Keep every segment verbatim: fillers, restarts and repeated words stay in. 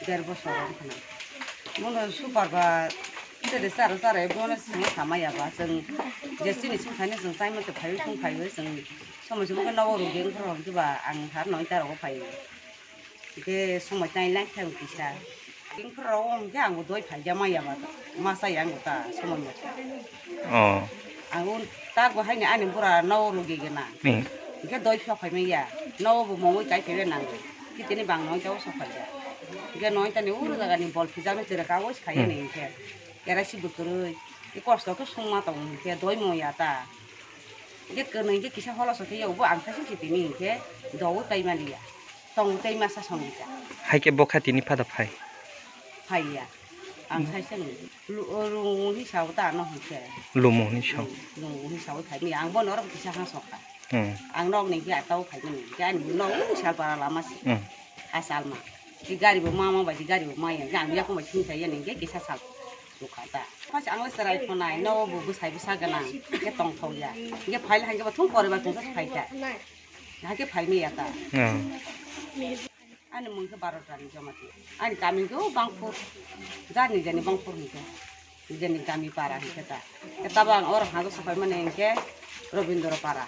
Der bosor wng khna. Bono super ba, tere chara chara, bono sini sama ya ba. Chwng je chini sung khaini chwng tai mate phaiwi sung phaiwi chwng somoi se bo khe nogo rwgwi wng khna ba ang har noi ta rogo phaiwi. Hingke somoi tai lai khe ang kisa. Wng khna rogo hingke ang bo doi phai ja ma ya ba. Ma sa ya ang bo ta somoi mate. Oh. Ang un tak bo haini ani bura nogo rwgwi gana. Hmm. Hingke doi phai phai ma ya. Nogo bo mongwi kai phai nang. Kitini bang noi tao sok phaikha. Hingke noi tani uro jaga ni bol phijak ni tere kagoz khaiya ni hingke. Era si bwtwrwi. I kosto khe sungma tongo hingke doi mo ya ta. Hingke kwnwi hingke kisa holo sokhe ya ubo ang thaisin si tini hingke dogo tai maliya. Tong tai masa songika. Hai khe bo kha tini phada phai. Phaiya. Ang sai sai ni. Lu-, o rung hwnwi sao ta ano hwn khe. Lumo hwnwi sao. Hmm, rung hwnwi sao khai ni. Ang bono oro kisa ha sokha. Hmm. Ang nok ni khe atao khai ni. Khe ani nok ni sal para lama si. Hmm. Asal ma. Ki gari bo ma ma bai ki gari bo ma ya. Ang yakung bai sing sai ya ni khe kisa sal. Sokha ta. Pas ang le serai khonai no bo bwsai bwsa gana. Khe tong thok ya. Khe phai le hai khe bo thung pore ba thung phai kha. Hai khe phai ni ya ta. Hmm. Ani mung khe Barota ni Jamatia. Ani kami khe o Bangphur. Jani jani Bangphur hingkhe. Jani kami para hingkhe ta. Khe tabo ang oro hago sopai mani hingkhe Robindra para.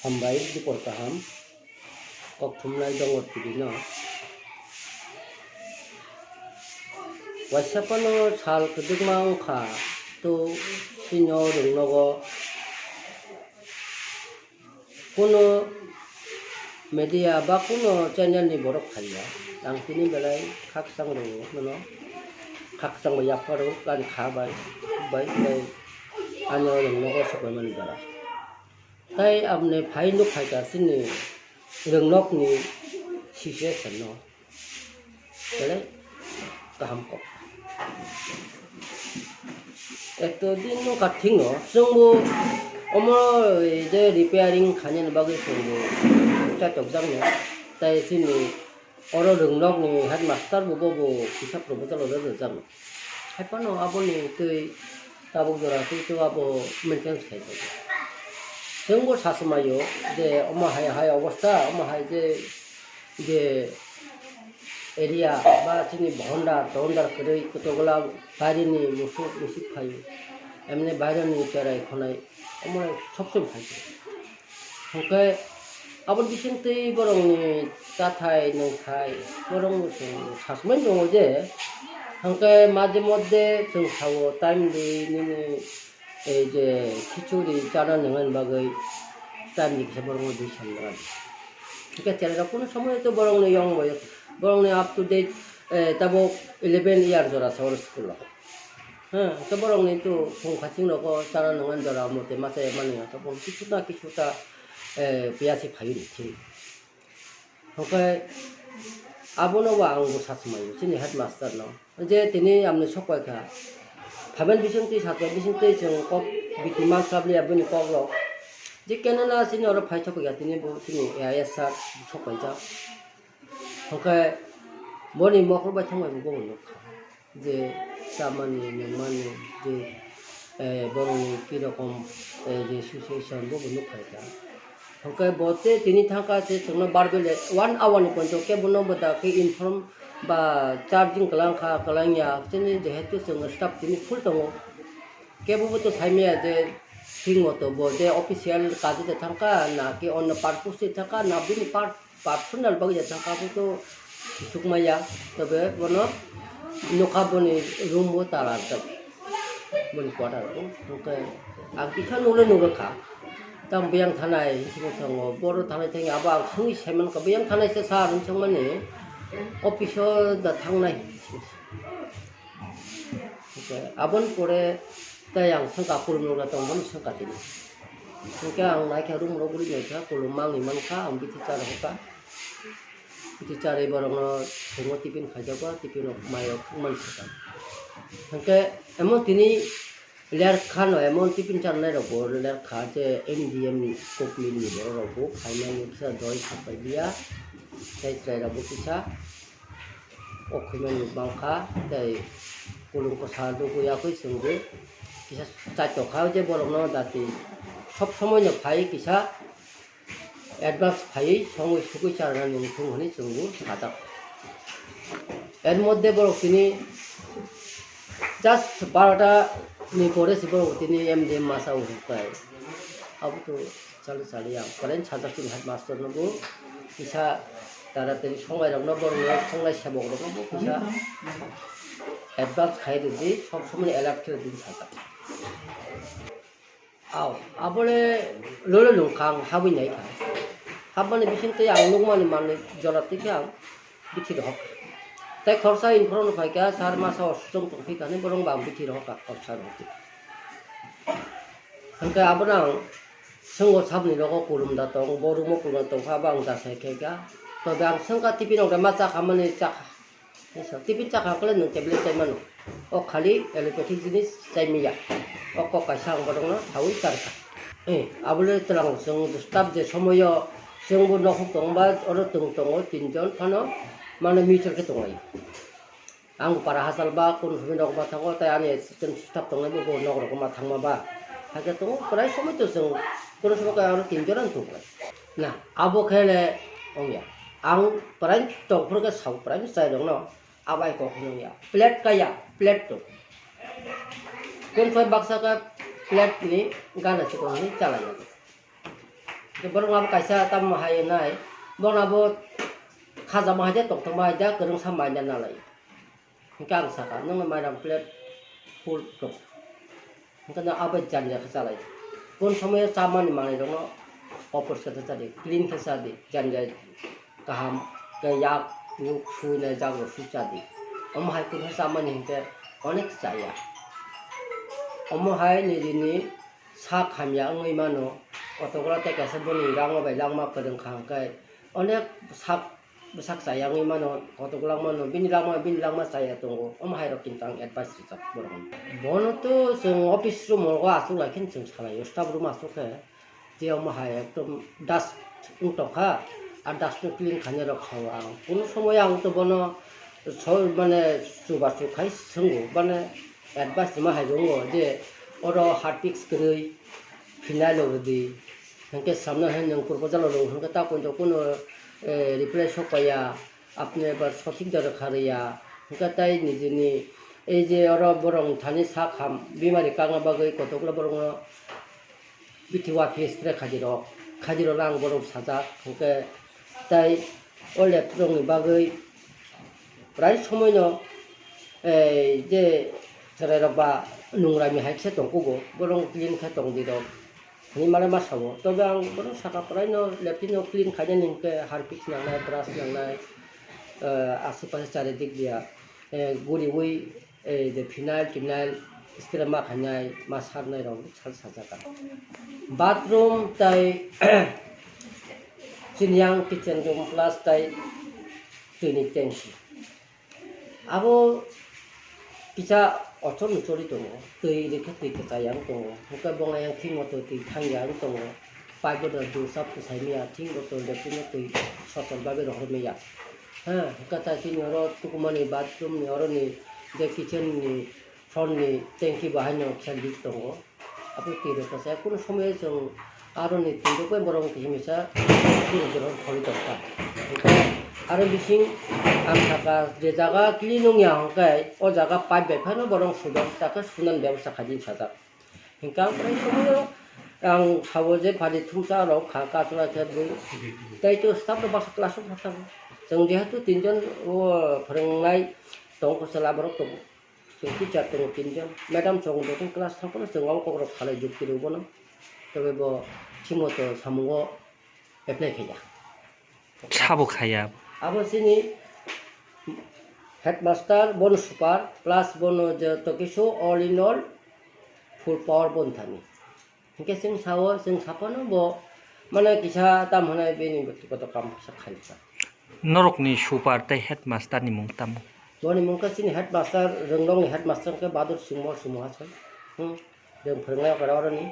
Hambai, dupor kaham. Kok thumnai Dongor T V no. Waisa phano sal kwdwkma wngkha, to chini o rwngnogo kuno media ba kuno channel ni borok phaiya. Ang tini belai khakchang rwo, nono khakchang bai yapharw ani kha bai, bai, bai ani o rwngnogo sokomani bara. Tai aboni phai nuk phaikha chini rwngnokni situation no. Belai kaham kok. Ekto din no kathing no chwngbo omo je repairing khainani bagwi chwngbo chachokjakno. Tai chini oro rwngnokni headmaster bo, bo, bo kisa proposal order rwjakno. Haiphano aboni twi tabuk jora twi to abo maintenance khai tongo. Chwngbo sasmaio je omo hai, hai obostha, omo hai je, je area ba chini bhondar tondar kwrwi kotokgola baireni musuk musuk phaio, emne baireni cherai khonai omo sob sob phaio. Hwnkhe aboni bisingtwi borokni chathai nungthai borokno chwng sasmani tongo je, hwnkhe majhe moddhe chwng sao timely nini ei je khichuri chana nungani bagwi timely kisa borokno di sangradi. Hwnkhe cherairok kunu somoy to borokni yong bai borokni up to date, eh, tabuk eleven year jora sa oro school o. Ha, to borokni to phung khaching rogo chana nungani jora mote masa ya mani ya to borok kisuta kisuta, eh, piyasi phaiyuni thik. Hwnkhe abono bo ang bwsa swmaio chini headmaster no, je tini amni sok paikha. Phaben bisingtwi, satro bisingtwi chwng kok biti ma swlabliya bini kokrok. Je kenana chini oro phai sok paikha, tini bo chini A I S sir sok paijak. Hwnkhe boni mokol bai thangbai bo bobo nukha. Je chamani, nungmani, je, eh, borokni ki rokom, eh, je situation bo bo nukphai kha. Hwnkhe bo tei tini thangkha se chwngno barbele one hour ni ponto khe bono bo da khe inform ba charging kwlang kha, kwlang ya, chini jehetu chwng staff tini full tongo. Kebo bo to saimaya je thik moto bo je official kaje de thangkha, na ki onno purpose de thangkha, na bini par-, personal bagwi de thangkha, bo to sukmaya, tobe bono nukha boni room o tala rijak, boni quarter o. Hwnkhe ang kisa nukle nukha, tamo biyang thanai hinwi thango, boro thanai thangya, abo ang sungwi saimankha, biyang thanai se sir hinwi swngmani, office o da thangnai. Hwnkhe aboni pore tei ang swngkha, kulumrok da tong, bono swngkha tini. Hwnkhe ang naikha, room rok guri naikha, kulum mangwi mankha, ang bithi cha rohorkha. Bithi charwi borokno thungo, tiffin khaijago, tiffin rok mairok mansukha. Hwnkhe emon tini lerkha no, emon tiffin charnai rok bo lerkha je M D M ni, Kokli ni borok rok bo khainani kisa doi sapai liya, tei chwrai rok bo kisa. O khumani bangkha tei kulung kwsa dugwi yakwi chwngwi kisa chaitokha, je borokno dati sob somoino phai kisa advance phaiwi songwi sugwi charwna nung thung hwnwi chwngbo sajak. Er moddhe borok tini just barota ni pore se borok tini M D M masa o huknai. Abo to Chali chali ang pore sajak chini headmaster no bo kisa taratari songnai rok no, borok no songnai sebok rok no bo kisa advance khai rwdi, sob somoi alert khe rwdi sajak. Aw, abole lolo lungkha ang habwi nai kha. Habmani bising tei ang nukmani manwi jora twi khe ang bithi rohor. Tei khoroksa in front phai kha, sir masa osong tong phi kha, borok bo ang bithi rohor kha, khoroksa rohor twi. Hwnkhe abono ang Swngo sabni rogo kulum da tong, bo room o kulum da tong kha, bo ang jasai khe kha. Tobe ang swngkha, tiffin rok da ma chakha mani chakha. Tiffin chakha khle nwng tablet chai mano. O khali allopathic jinis chai manya. O kok kaisa ang borokno saui charkha. Eh, abole twlang chwng staff je somoyo chwngbo nokhuk tongba oro twng tongo tinjon phano mane mutual khe tonglaio. Ang para hachal ba, kunu somoi nok ma thango, tei ani assistant staff tongnai bo, bo nok rok ma thangma ba. Hakhe tongo, prai somoi to chwng, kunu somoi khe aro tin jora wng tongo. Na, abo khe le wngya. Ang prai tong phuru khe sao, prai chai rok no, abai kok hwnwi ya. Plate kaya, plate to. Kunu somoi baksa khe plate ni gana se kok hwnwi chalai ya. Borok abo kaisa tamo hai nai, bono abo khajama hai de, tongthokma hai de, kwrwngsa mai de nalai. Hwnkhe ang sakha, "Nwngno mairam plate full rw." Hwnkhe no abo janja khe chalai. Kon somoyo chamani manwirokno oporiskar khe chadi, clean khe chadi, janja kaham khe yak nuk sui nai jak rw sui chadi. Omo hai khe chamani hinkhe onek chaya. Omo hai nijini sak hamya wngwi mano, kotokla tei kaisa boni rangma bai langma kwrwng kha hwnkhe onek sak bwsak chaya wngwi mano, kotoklak mano, bini langma, bini langma chaya tongo, omo hai rok kinto ang advice rijak borokno. Bono to chwng office room o aswk lai khe chwng salaio, staff room aswk khe, je omo hai ekdom dust wng tongkha, a dust no clean khainai rok sao ang. Kunu somoy ang to bono so, mane chubachu khai swngo, mane advice rwma hai wngo je oro Harpic kwrwi, phenyl rwdi. Hwnkhe samno hai nwng proposal rw hwnkhe ta poito kunu, eh, reply sok paiya, apni ebar sothik jora kha rwya. Hwnkhe tai nijini ei je oro borok thani sak ham bimari kangna bagwi kotokla borokno bithi wa phi spray khaidi rok, khaidi rok ang borok sajak. Hwnkhe tai o lab rokni bagwi prai somoino, eh, je chwrairok ba nungrami hai khe tongkugo, borok clean khe tongdi rok hinwi male ma sao. Tobe ang borok saka prai no lab no clean khainani hinkhe Harpic nangnai, brush nangnai, eh, aswk paisa charidik dia, eh, guriwi, eh, je phenyl, tenyl spray ma khainai, ma sarnai rok sal sajak ang. Bathroom tai Chini yang kitchen room plus tai twini tanki. Abo kisa ochor ni choli tongo, twi rikhe twi kwchai ang tongo, hwnkhe bongni yang thik moto twi thangya ang tongo, pipe bodo dusap kwsai maya, thik moto latrine twi sochol bagwi rohor maya. Ha, hwnkhe tai chini oro tukumani bathroom ni oroni je kitchen ni front ni tanki bo haino kisa leak tongo. Abo twi rwkha se, kunu somoy chwng aroni twi rwkbai borok kisa misa twi rwkha kholi tongkha. Hwnkhe aro bising ang sakha je jaga clean wngya hwnkhe o jaga pipe bai phano borok sujak, takhe sunani bebosta khaidi sajak. Hwnkhe ang prai somoyo ang sao je phari thumsa rok kha, kasura khe bui tei to staff rok baksa class o kha tongo. Chwng jehetu tinjon o phwrwngnai tong kosala borok tongo. Chwng teacher tongo tinjon. Madam chwng joto class thang phano chwng abo kokrok salai jukti rw bono. Tei bo thik moto samungo apply khaiya. Sabo khaiya. Abo chini headmaster, bono super, plus bono joto kisu all in all full power bono thani. Hwnkhe chwng sao, chwng saphano bo mane kisa tam hwnai bini byaktigoto kam kisa khaijak. Norokni super tei headmaster ni mung tamo? Boni mung khe chini headmaster, Rwnglongni headmaster khe Badur Singmo Singmo ha se. Hmm. Rwng phwrwngnai okra oroni.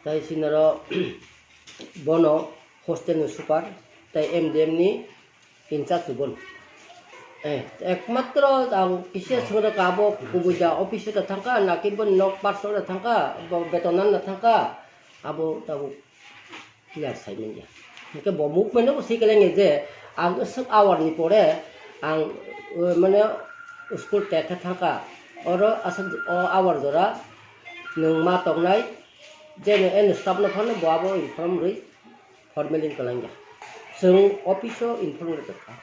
Tai chini oro bono hostel ni super, tai M D M ni in charge bo. Eh, ekmatro ang kisa swngrok abo kubui da office da thangkha, naki bo nok personal da thangkha, bo beton nan da thangkha, abo tabuk clear sai manya. Hwnkhe bo movement bo swi kwlai je ang swk hour ni pore ang, uh, mane school tek khe thangkha, oro aswk o hour jora nwng ma tongnai, je eno staff no phano bo abo inform rwi formalin kwlangya. Chwng office o inform rwkha.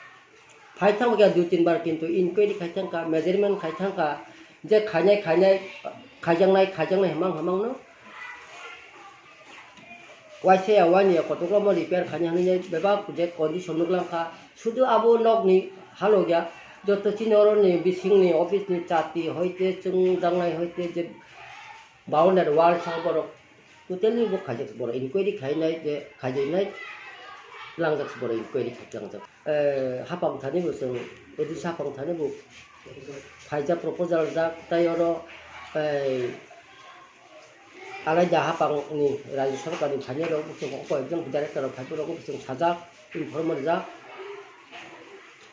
Phai thangkha dui tin bar, kintu inquiry khai thangkha, measurement khai thangkha, je khainai, khainai, khaijaknai, khaijaknai hemang hemang no. Waisa ya wani ya kotorma repair khainai hinwi bebak je condition nuklang kha. Sudu abo nokni halok ya, joto chini oroni bisingni office ni chati hoite, chwngjaknai hoite, je boundary wall sa borok totally bo khaijak borok inquiry khainai je khaijaknai langjak borok inquiry khai langjak. Eh, hapang thani bo chwng, odisa hapang thani bo khaijak proposal jak, tai oro, eh, alaida hapang ni rajya sarkar ni thani rok bo chwng koi ekjon director rok phai rok bo chwng sajak, inform rijak.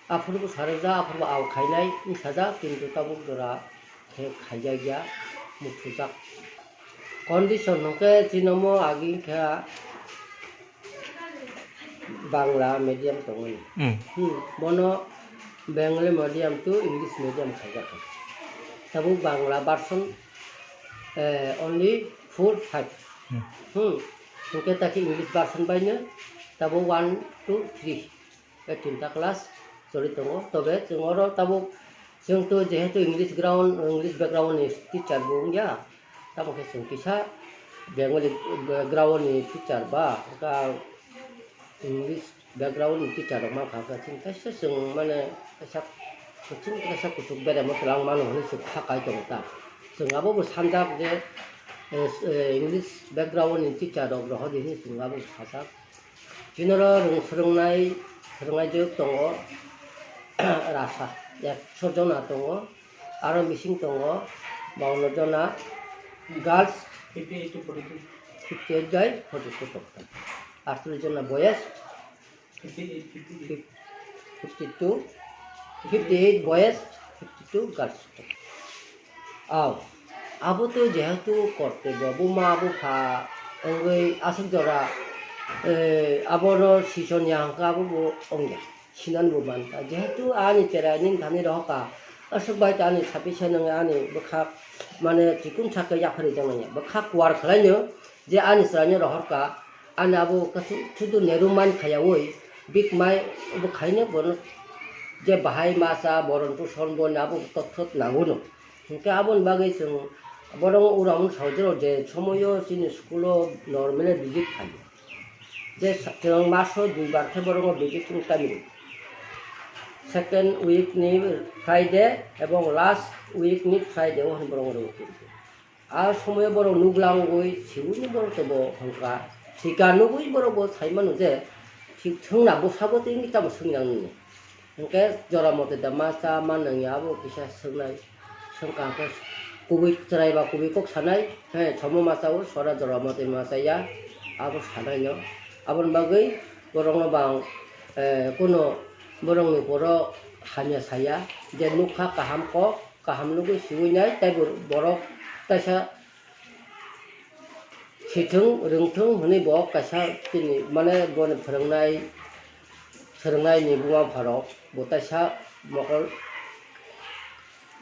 Aphuru bo sarajak, aphuru bo ao khainai wng sajak, kintu tabuk jora khe khaijakya, muthujak. Condition hwnkhe chinomo agi kha Bangla medium tongmani. Hmm. Hmm, bono Bengali medium to English medium khaijak kha. Tabuk Bangla version, eh, only four, five. Hmm. Hmm. Hwnkhe takhe English version baino tabuk one, two, three. Ei tinta class choli tongo. Tobe chwng oro tabuk, chwng to jehetu English ground, English background ni teacher bo wngya, tamo khe chwng kisa Bengali background ni teacher ba, wngkha English background ni teacher rok mankha, wngkha chwng kaisa chwng mane kaisa kuchuk, kaisa kuchuk beremo twlang mano hinwi chwng kha kai tongo ta. Chwng abo bo sanjak je, eh, eh, English background ni teacher rok rohor di hinwi chwng abo sajak. Chini oro rwng swrwngnai, swrwngnai jwk tongo, rasa, ekso jona tongo, aro missing tongo, bawanno jona, girls, fifty eight to forty two. Fifty eight bai forty two tongkha. Aatcholish jona boys, fifty eight, fifty eight. Fif-, fifty two, fifty eight boys, fifty two girls. Aw, abo to jehetu kortobbo, buma bupha wngwi aswk jora, eh, abono sison ya hwnkhe abo bo wngya, sinani bo mankha. Jehetu ani cherai nini thani rohorkha, aswk bai to ani sapi se nangya, ani bwkha mane chikun sakhe yapharwi jaknangya, bwkha kuar khwlaino je ani chwraino rohorkha, ani abo kasu sudu Nehru man khayawi bik mai bo khaino bono je bahai masa boron puson bo nabo tot tot nango no. Hwnkhe aboni bagwi chwng borok uramung saujwk je somoio chini school o normally visit khaio. Je sa-, chwng maso dui bar khe borok visit wng tani. Second week ni Friday ebong last week ni Friday o hwn borok rw. A somoyo borok nuglangwi siwini borok tebo hwnkha. Thika nugwi borok bo saimano je Thik thwngna bwsabo tini tamo swngjak nini. Hwnkhe jora motoi da ma cha ma nangya abo kisa swngnai. Swngkha khe kubui chwrai ba kubui kok sanai. He, somo ma cha o sora jora motoi ma cha ya. Abo sanai no. Aboni bagwi borokno bang, eh, kuno borokni poro hamya saya. Je nukha kaham kok, kaham nugwi siwi nai. Tai bo-, borok taisa sithwng rwngthwng hwnwi bo kaisa chini mane boni phwrwngnai, phwrwngnaini buma bupharok bo taisa mokol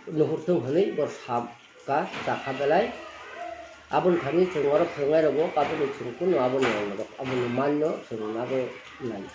nuhurthwng hwnwi bo sakha, sakha belai. Aboni thani chwng oro phwrwngnairokbo aboni chwng kunu aboni, aboni manno chwng abo nai.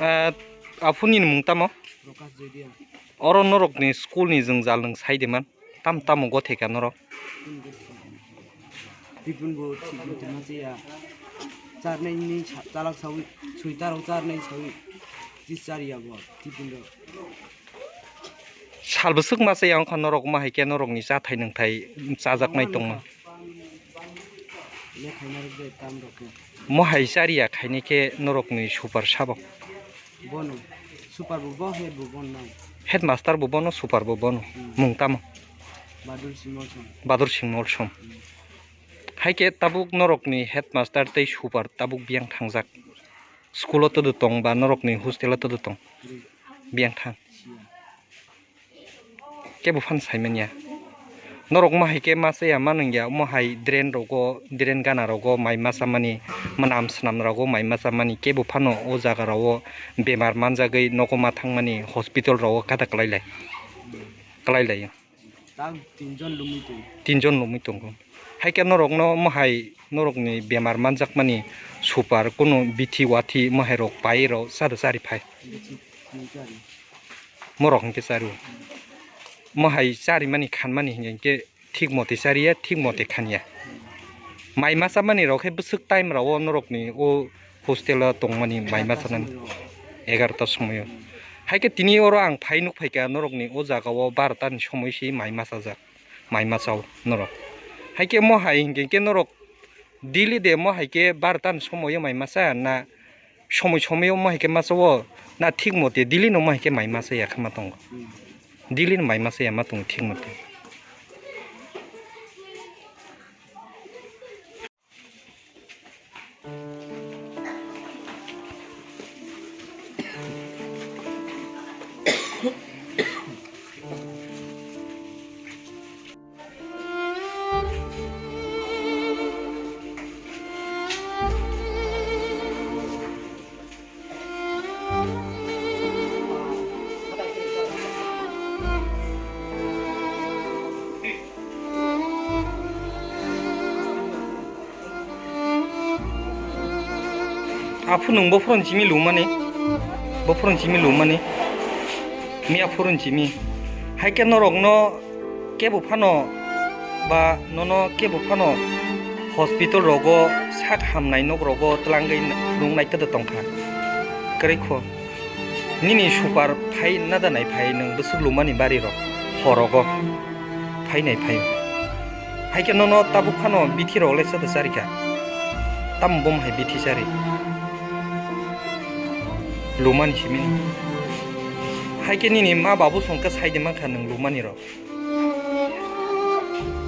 Ah, aphuni ni mung tamo? Prakash Joidia. Oro norok ni school ni jwngjal nwng sai de man. Tam tamo gotheka norok? Tipun bo thik mothe ma chaya. Charnai ni sa-, chalak sawi, sui tarok charnai sawi. Tis chariya bo, tipun rok. Sal bwswk ma chaya wngkha norok, ma hai khe norok ni chathai nwngthai chajaknai tongma? Le khaina rwk de tam rok khe. Mo hai chariya khainai khe norok ni super sabo? Bono. Super bo bo, head bo bono nai. Headmaster bo bono, super bo bono. Hmm. Mung tamo? Badur Singh Molsom. Badur Singh Molsom. Hmm. Hai khe tabuk norok ni headmaster tei super tabuk biyang thangjak. School o todo tong ba norok ni hostel o todo tong? Biyang thang. Siya. Kebo phan saimanya. Norok mo hai khe ma chaya ma nungya, mo hai drain rogo, drain gana rogo mai ma chamani, mwnam swnam rogo mai ma chamani, kebo phano o jaga rogo bemar manjagwi nogo ma thangmani, hospital rogo kata kwlai lai, kwlai lai. Tang tinjon lumui tongo. Tinjon lumui tongo. Hai khe norokno mo hai norokni bemar manjakmani super kunu bithi wathi mo hai rok pai rok sada chari phai. Bithi ni chari. Morok hwnkhe chari. Mo hai charimani khanmani hinkhe thik mote chariya, thik mote khanya. Mai ma chamani rok khe bwswk time rao norokni o hostel o tongmani mai ma chanani egarota somoio. Hai khe tini oro ang phai nuk phaikha norokni o jaga o barota ni somoi se mai ma chajak, mai ma chao norok. Hai khe mo hai hinkhe khe norok daily de mo hai khe barota ni somoio mai ma cha na somoi somoi o mo hai khe ma chao na thik mote daily no mo hai khe mai ma chaya khe ma tongo. Daily no mai ma chaya ma tongo thik mote. Aphuru nwng bophuru simi lumani. Bo phurun simi lumani. Miya phurun simi. Hai khe norokno kebo phano ba nono kebo phano hospital rogo sak hamnai nok rogo twlangwi phunuk nai kwda tongkha. Kwrwi kho. Nini super phai nada nai phai nwng bwswk lumani bari rok horogo phai nai phai. Hai khe nono tabuk phano bithi rok le chata charikha. Tamo bom hai bithi chari. Lumani simi. Hai khe nini ma babu songkha sai de mankha nwng lumani rok.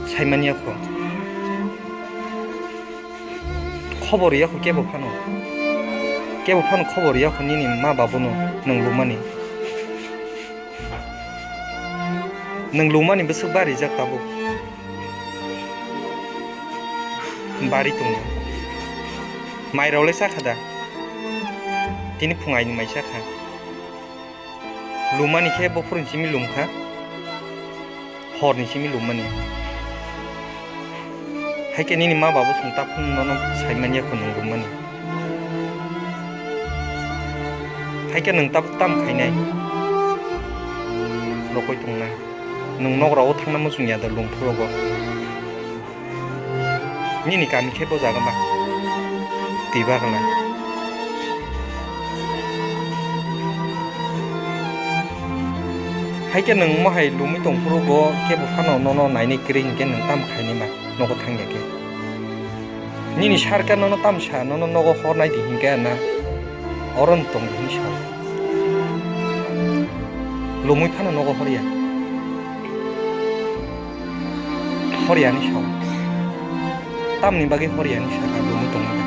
Saimanya kho. Khobor ya kho kebo phano. Kebo phano khobor ya kho nini ma babuno nwng lumani. Nwng lumani bwswk barijak tabuk. Bari tongo. Mai rok le chakha da. Tini phung aini mai chakha. Lumani khe bophuruni simi lumkha, horni simi lummani. Hai khe nini ma babu song ta phunu nono saimanya kho nwng lummani. Hai khe nwng tabuk tam khainai? Rokoi tongnai. Nwng nok rao thangna muchung ya da lum phurogo. Nini kami khe bo jaga ba twi bagla. Hai khe nwng mohai lumwi tong phuru bo khe bo phano nono nainwi kwrwi hinkhe nwng tam khaini ma nogo thangya khe. Nini sarkar nono tam sa nono nogo hornai di hinkhe na oro tong di hinwi sa. Lumwi phano nogo horya. Horyani sao. Tamni bagwi horyani sakha lumwi tongmani.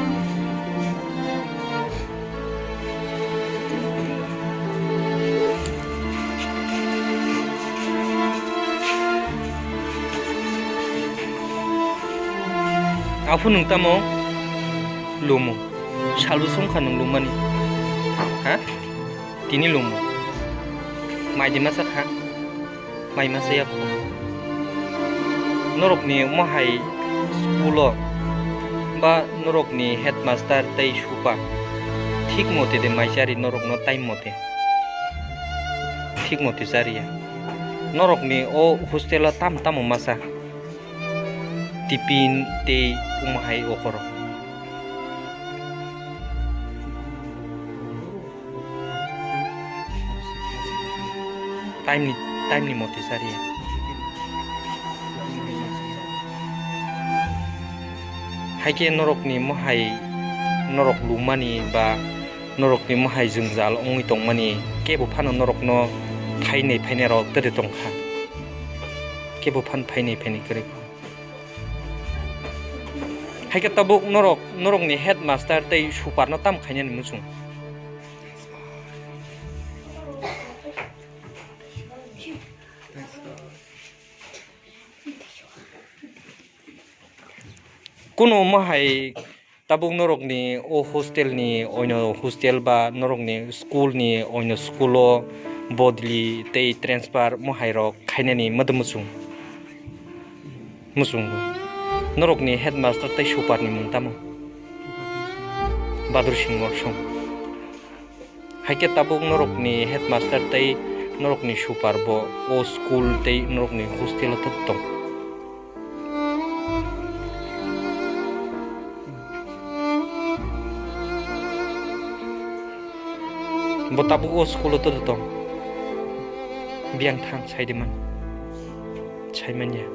Aphuru nwng tamo lumo? Salbwswk wngkha nwng lummani? Ha? Tini lumo? Mai di masa kha? Mai masa ya kho. Norokni mohai school-o ba norokni headmaster tei super thik mote de mai chari norokno time mote? Thik mote chariya. Norokni o hostel-o tam tamo masa tiffin tei omo hai okorok. Time ni, time ni mote chariya. Hai khe norokni mohai norok lumani ba norokni mohai jwngjal wngwi tongmani kebo phano norokno phainai phainai rok kwrwi tongkha. Kebo phan phainai phainai kwrwi kha. Hai khe tabuk norok, norokni headmaster tei superno tam khainani muchung? Kuno omo hai tabuk norokni o hostel ni oino hostel ba norokni school ni oino school o bodli tei transfer omo hai rok khainani madam muchung? Muchungo. Norokni headmaster tei super ni mung tamo? Badur Singh Morsong. Hai khe tabuk norokni headmaster tei norokni super bo o school tei norokni hostel o tong. Bo tabuk o school o tong. Biyang thang sai de man. Sai manya.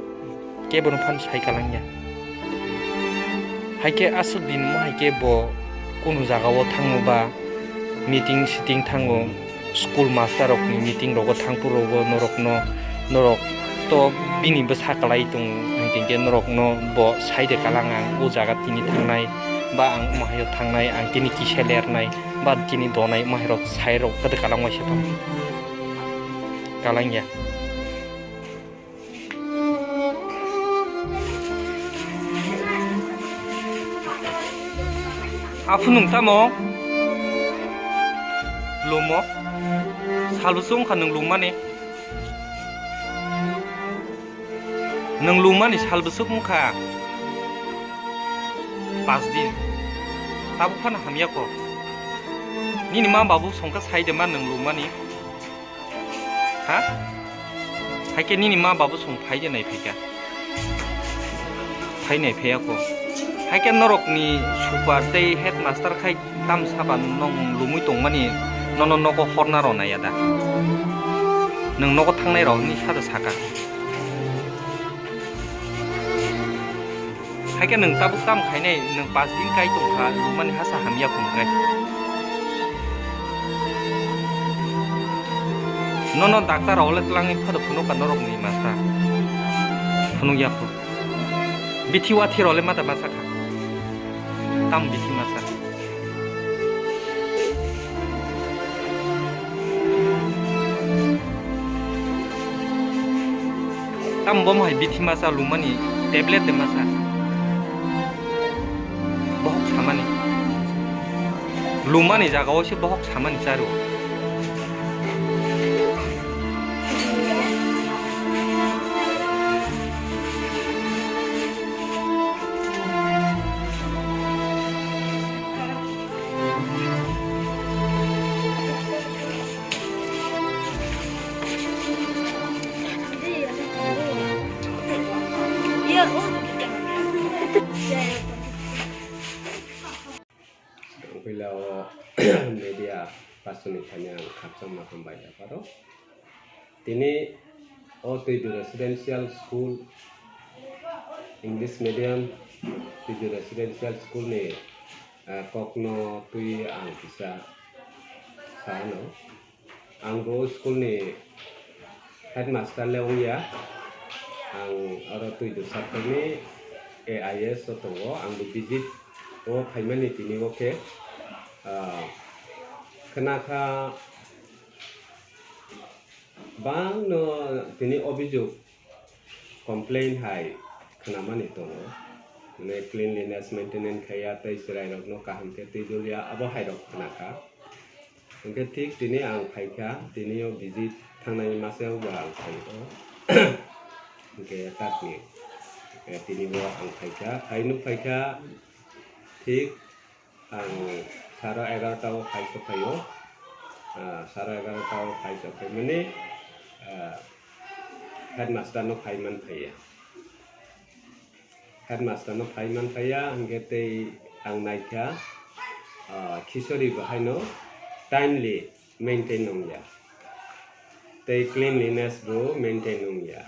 Kebo no phan sai kalang ya. Hai khe aswk din mo hai khe bo kunu jaga o thango ba meeting sitting thango, school master rok ni meeting rogo thang phuru rogo norok no, norok to bini bwsa kwlai tongo, hinkhe norok no bo sai de kalang ang o jaga tini thangnai ba ang omo hai o thangnai, ang tini kisa lernai ba tini donai omo hai rok sai rok kwdwk kalang waisa tong kalang ya. Aphunung tamo? Lumo? Salbwswk wngkha nwng lumani? Nwng lumani salbwswk wngkha? Pas din. Tabuk phano hamya kok. Nini ma babu songkha sai de ma nwng lumani? Ha? Haikhe nini ma babu song phai de nai phaikha? Phai nai phaiya ko. Haikhe norokni super tei headmaster khai tam saba nong lumui tongmani nono nogo horna rw naiya da? Nwng nogo thangnai rok hinwi sada saka. Haikhe nwng tabuk tam khainai, nwng pas din kai tongkha, lumani hasa hamya phunuknai. Nono daktar rok le twlangwi phodo phunukha norokni masa. Phunukya pho. Bithi wathi rok le mata masa kha. Tam bithi masa. Tam bom hai bithi masa lumani tablet de masa. Bohok samani. Lumani jaga o se bohok samani charo. Puila o media person ni thani ang khakchangma hambai yapharo. Tini o Twidu Residential School, English Medium Twidu Residential School ni, ah, kokno twi ang kisa sa ano. Ang bo school ni headmaster le wngya. Ang oro Twidu Sattor ni A I S o tongo. Ang bo visit o phaimani tini o khe, ah, khna kha bangno tini obijok complain hai khnamani tongo. Mane cleanliness maintenance khaiya tei chwrairokno kaham khe twi dulya, abo hairok khna kha. Hwnkhe thik tini ang phaikha, tini o visit thangnani masa o bo ang phaio. Hwnkhe takni, eh, tini bo ang phaikha, phai nuk phaikha, thik ang sara egarota o phai sok phaio. Ah, sara egarota o phai sok phaimani, ah, headmaster no phai man phaiya. Headmaster no phai man phaiya, hwnkhe tei ang naikha, ah, Kishori bo haino timely maintain wngya. Tei cleanliness bo maintain wngya.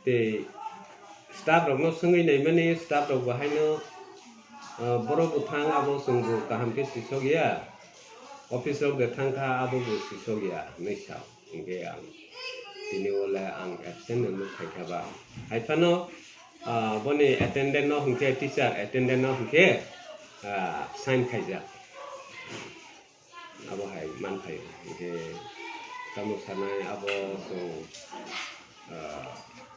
Tei staff rokno swngwi naimani, staff rok bo haino, ah, borok bo thang abo chwng bo kaham khe sisok ya, office rok de thang kha abo bo sisok ya hinwi sa. Hwnkhe ang tini o le ang absent no nuk phaikha ba. Hai phano, ah, boni attendant no hwnkhe, teacher attendant no hwnkhe, ah, sign khaijak. Abo hai man phaio. Hwnkhe tamo sanai abo chwng, ah,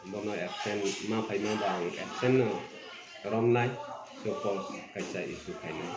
bono absent ma phaima ba ang absent no romnai, so cause kaisa issue khainai.